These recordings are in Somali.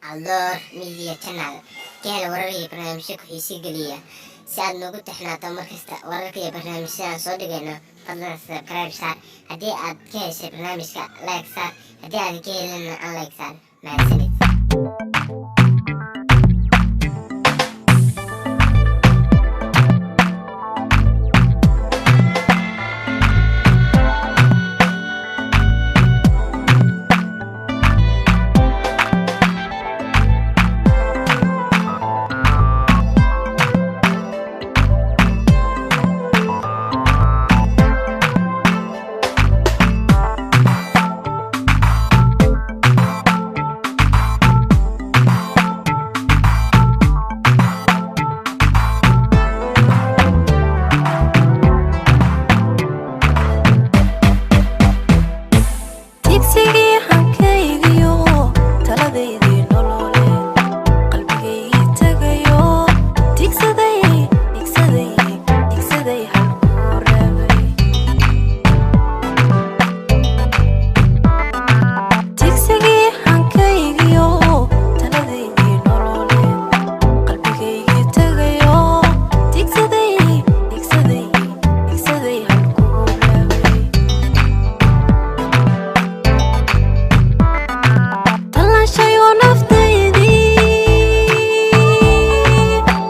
Aldoor Media Channel. Ka hel warar iyo barnaamijyo ku xiisi geliya. Si aad noogu taxnaato markasta wararka iyo barnaamijyada aan soo dhigayno, fadlan subscribe saar. Haddii aad ka heshay barnaamijka, like saar. Haddii aad ka helina, unlike saar. Mahadsanid. Tigsigii hankaygiyo taladaydii nololeed, qalbigaygii tagayo, tigsaday, tigsaday, tigsaday halkuu rabay. Tigsigii hankaygiyo taladaydii nololeed, qalbigaygii tagayo, tigsaday, tigsaday, tigsaday halkuu rabay. Tallaashayo naftaydii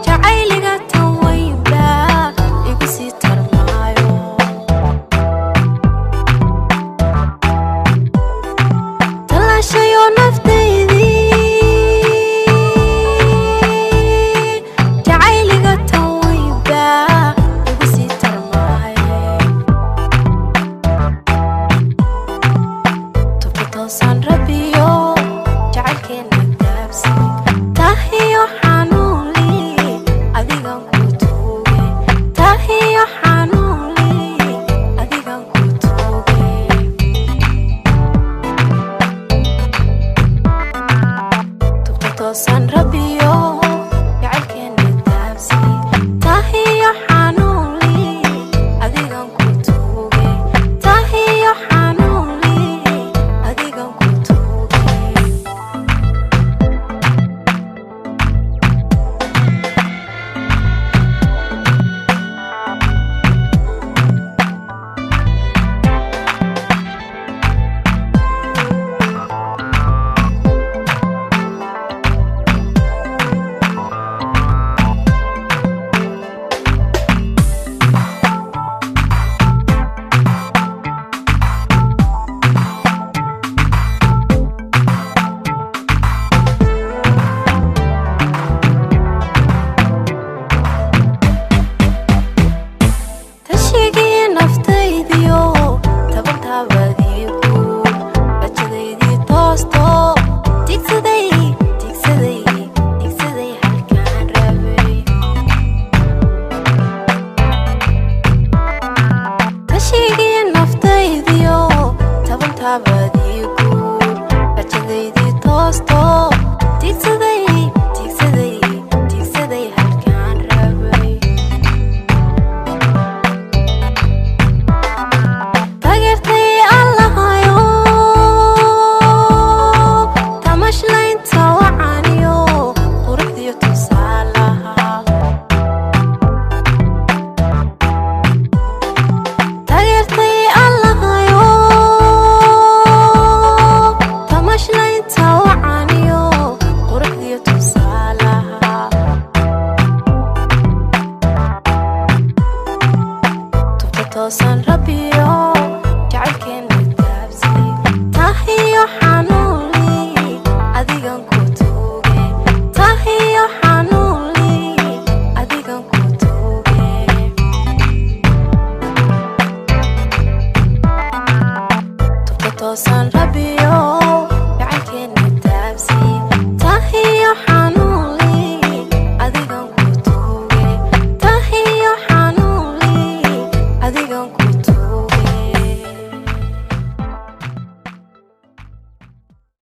jacayliga tan weynba igu sii tarmaayo. Tallaashayo naftaydii jacayliga tan weynba igu sii tarmaayo. Tubta toosan rabbiyo jacaylkeena taabsi, tahiyo xanuunli adigan ku tuuge, tahiyo xanuunli adigan ku tuuge. Tubta toosan.